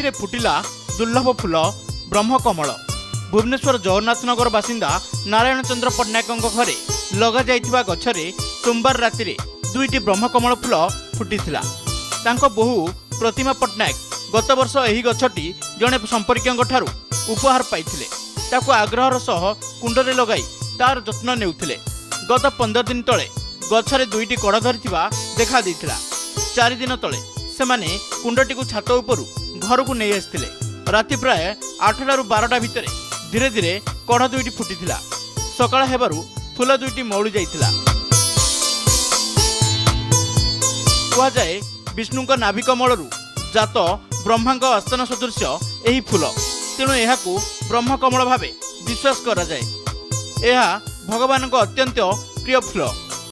ରାତିରେ ଫୁଟିଲା ଦୁର୍ଲଭ ଫୁଲ ବ୍ରହ୍ମକମଳ। ଭୁବନେଶ୍ୱର ଜଗନ୍ନାଥନଗର ବାସିନ୍ଦା ନାରାୟଣ ଚନ୍ଦ୍ର ପଟ୍ଟନାୟକଙ୍କ ଘରେ ଲଗାଯାଇଥିବା ଗଛରେ ସୋମବାର ରାତିରେ ଦୁଇଟି ବ୍ରହ୍ମକମଳ ଫୁଲ ଫୁଟିଥିଲା। ତାଙ୍କ ବୋହୂ ପ୍ରତିମା ପଟ୍ଟନାୟକ ଗତବର୍ଷ ଏହି ଗଛଟି ଜଣେ ସମ୍ପର୍କୀୟଙ୍କ ଠାରୁ ଉପହାର ପାଇଥିଲେ। ତାକୁ ଆଗ୍ରହର ସହ କୁଣ୍ଡରେ ଲଗାଇ ତାର ଯତ୍ନ ନେଉଥିଲେ। ଗତ 15 ଦିନ ତଳେ ଗଛରେ ଦୁଇଟି କଢ଼ ଧରିଥିବା ଦେଖାଦେଇଥିଲା। 4 ଦିନ ତଳେ ସେମାନେ କୁଣ୍ଡଟିକୁ ଛାତ ଉପରୁ ଘରକୁ ନେଇ ଆସିଥିଲେ। ରାତି ପ୍ରାୟ 8ଟାରୁ 12ଟା ଭିତରେ ଧୀରେ ଧୀରେ କଢ଼ ଦୁଇଟି ଫୁଟିଥିଲା। ସକାଳ ହେବାରୁ ଫୁଲ ଦୁଇଟି ମଉଳି ଯାଇଥିଲା। କୁହାଯାଏ, ବିଷ୍ଣୁଙ୍କ ନାଭିକମଳରୁ ଜାତ ବ୍ରହ୍ମାଙ୍କ ଆସ୍ତନ ସଦୃଶ୍ୟ ଏହି ଫୁଲ। ତେଣୁ ଏହାକୁ ବ୍ରହ୍ମକମଳ ଭାବେ ବିଶ୍ୱାସ କରାଯାଏ। ଏହା ଭଗବାନଙ୍କ ଅତ୍ୟନ୍ତ ପ୍ରିୟ ଫୁଲ।